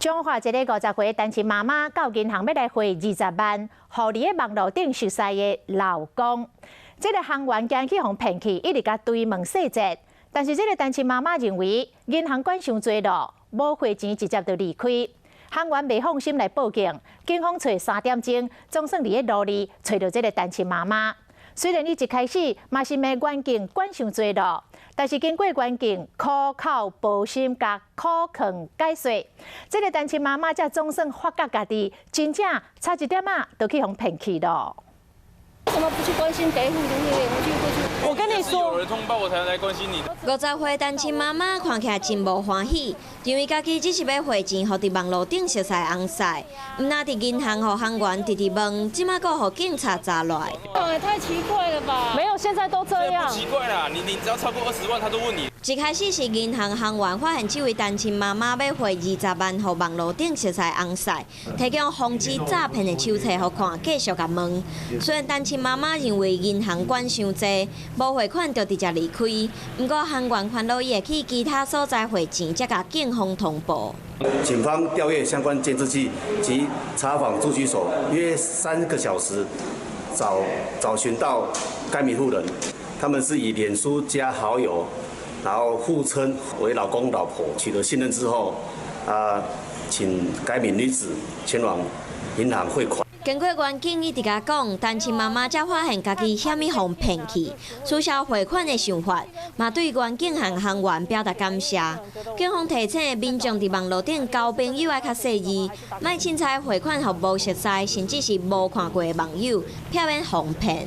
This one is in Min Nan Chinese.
彰化一个50歲單親媽媽到銀行欲來匯20萬，予佇咧網路頂熟似的老公。這个行員驚去予騙去，一直共追問細節。但是這个單親媽媽認為銀行管傷濟囉，無匯錢直接就離開。行員袂放心來報警，警方揣3點鐘，總算佇咧路裡揣著這个單親媽媽。雖然伊一開始嘛是罵員警管傷濟囉，但是經過員警苦口婆心共苦勸解說，這个單親媽媽才總算發覺家己真正差一點仔就去予騙去囉。為什麼不去關心北戶的那個？我去過去。我跟你說，有人通報我才來關心你。50歲單親媽媽看起來真無歡喜，認為家己只是欲匯錢予佇網路頂熟似翁婿，毋但佇銀行予行員直直問，這馬閣予警察查落來。哎，太奇怪了吧？沒有，現在都這樣。不奇怪啦，你只要超過20萬，他都問你。一開始是銀行行員發現這位單親媽媽欲匯20萬予網路頂熟似翁婿，提供防止詐騙的手冊予看，繼續共問。雖然單親媽媽認為銀行管傷濟，無匯款就直接離開，毋過行員煩惱伊會去其他所在匯錢，才共警方通報。警方調閱相關監視器及查訪住居所，約3個小時找尋到該名婦人。他們是以臉書加好友，然後互稱為老公老婆，取得信任之後，請該名女子前往銀行匯款。經過員警一直共講，單親媽媽才發現家己啥物予騙去，取消匯款的想法，嘛對員警和行員表達感謝。警方提醒民眾佇網路頂交朋友愛較細膩，莫凊彩匯款予無熟似，甚至是無看過的網友，避免予騙。